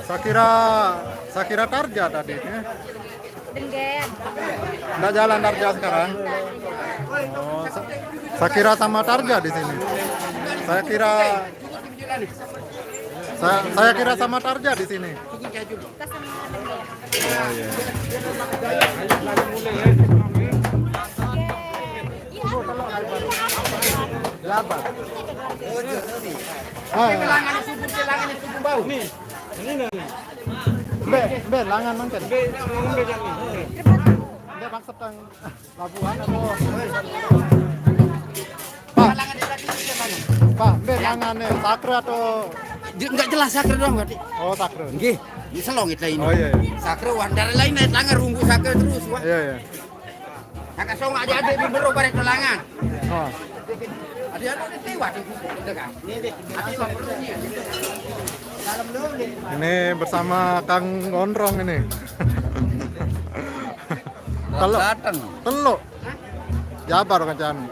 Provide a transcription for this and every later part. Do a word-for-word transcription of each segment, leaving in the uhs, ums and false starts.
Saya kira, saya kira Tarja tadi, ya. Denggen. Nggak jalan Tarja sekarang? Oh, sa-, saya kira sama Tarja di sini. Saya kira, saya, saya kira sama Tarja di sini. Kita sama Denggen. Oh, iya. Delapan. Ah, iya. Ini, ini nih. Mbe, mbe, langan mangken. Mbe, mbe, jangan. Mbe, maksud tang labuhan atau? Pak, Pak, mbe, langan nih, sakre atau? Je-, nggak jelas sakre doang berarti. Oh, sakre. Nggih, ini selong kita ini. Oh, iya, iya. Sakre, wah, dari lain naik langan runggu sakre terus, wah. Iya, iya. Kakak song aja ada di bero bare telangan. Oh. Ada, ada di tiwa di buku, gitu kan. Ada yang perlu ni. Ini bersama Kang Gondrong ini. Teluk. Datang. Teluk. Jabar kancane.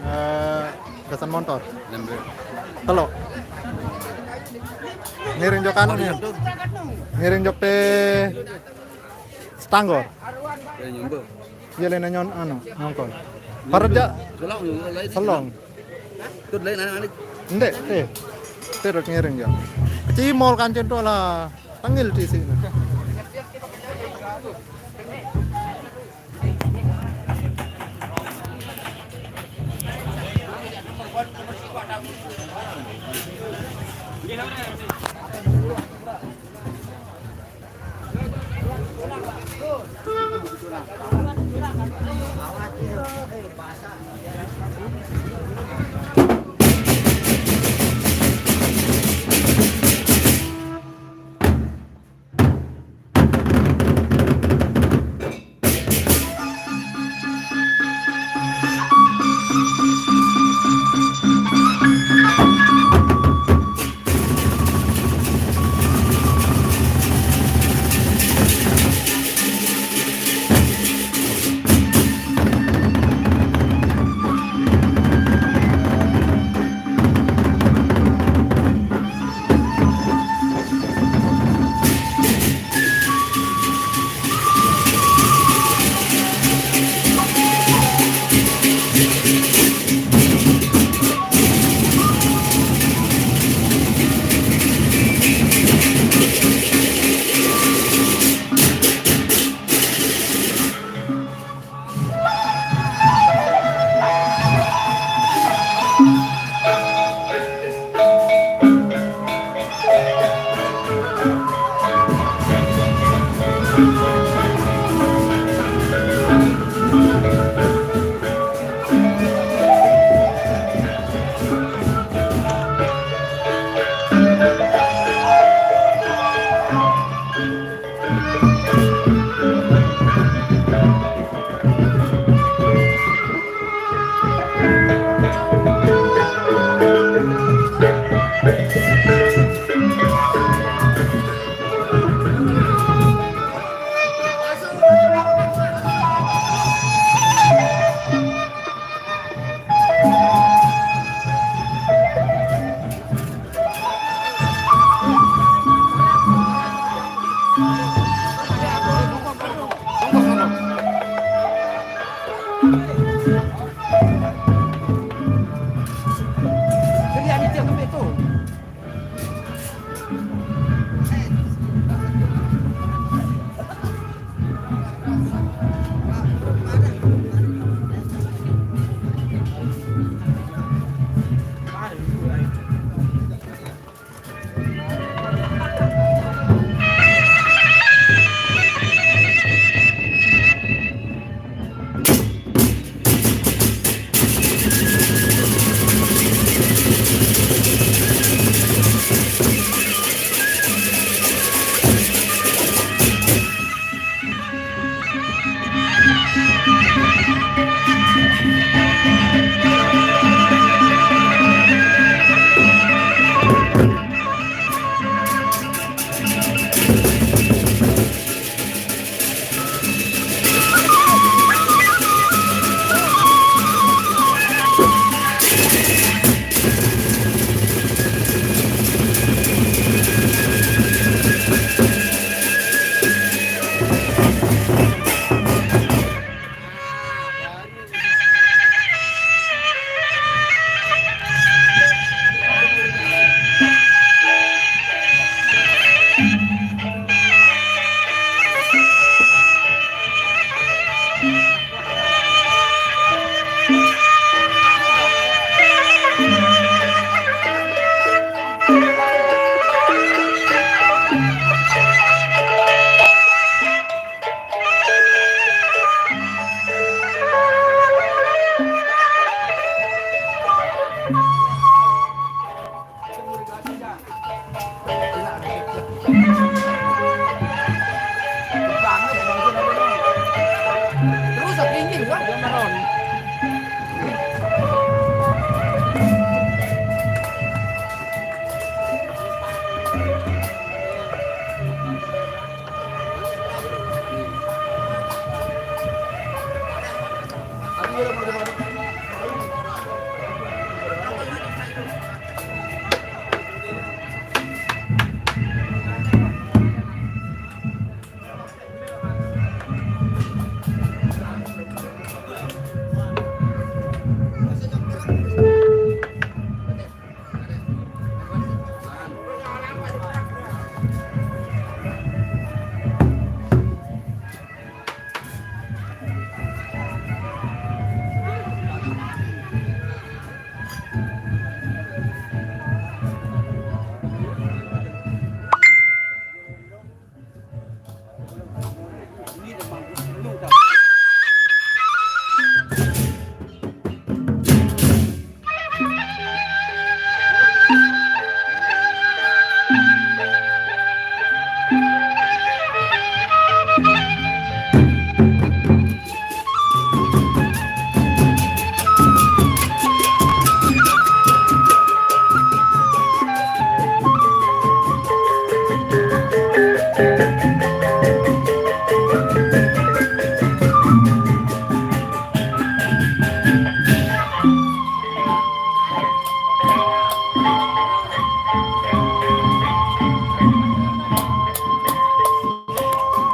Eh, gasan montor. Nembé. Teluk. Ngiring jok anu nih. Ngiring jok te Setanggor. Ya, nyembé. Iya, lene nyon anu, nyongkon. Pareja. Selong, lain. Selong. Tuh lain anak-anak. Ndek, teh. Teh rek ngiring ya. Cimol kancen tuh lah. Tengil di sini.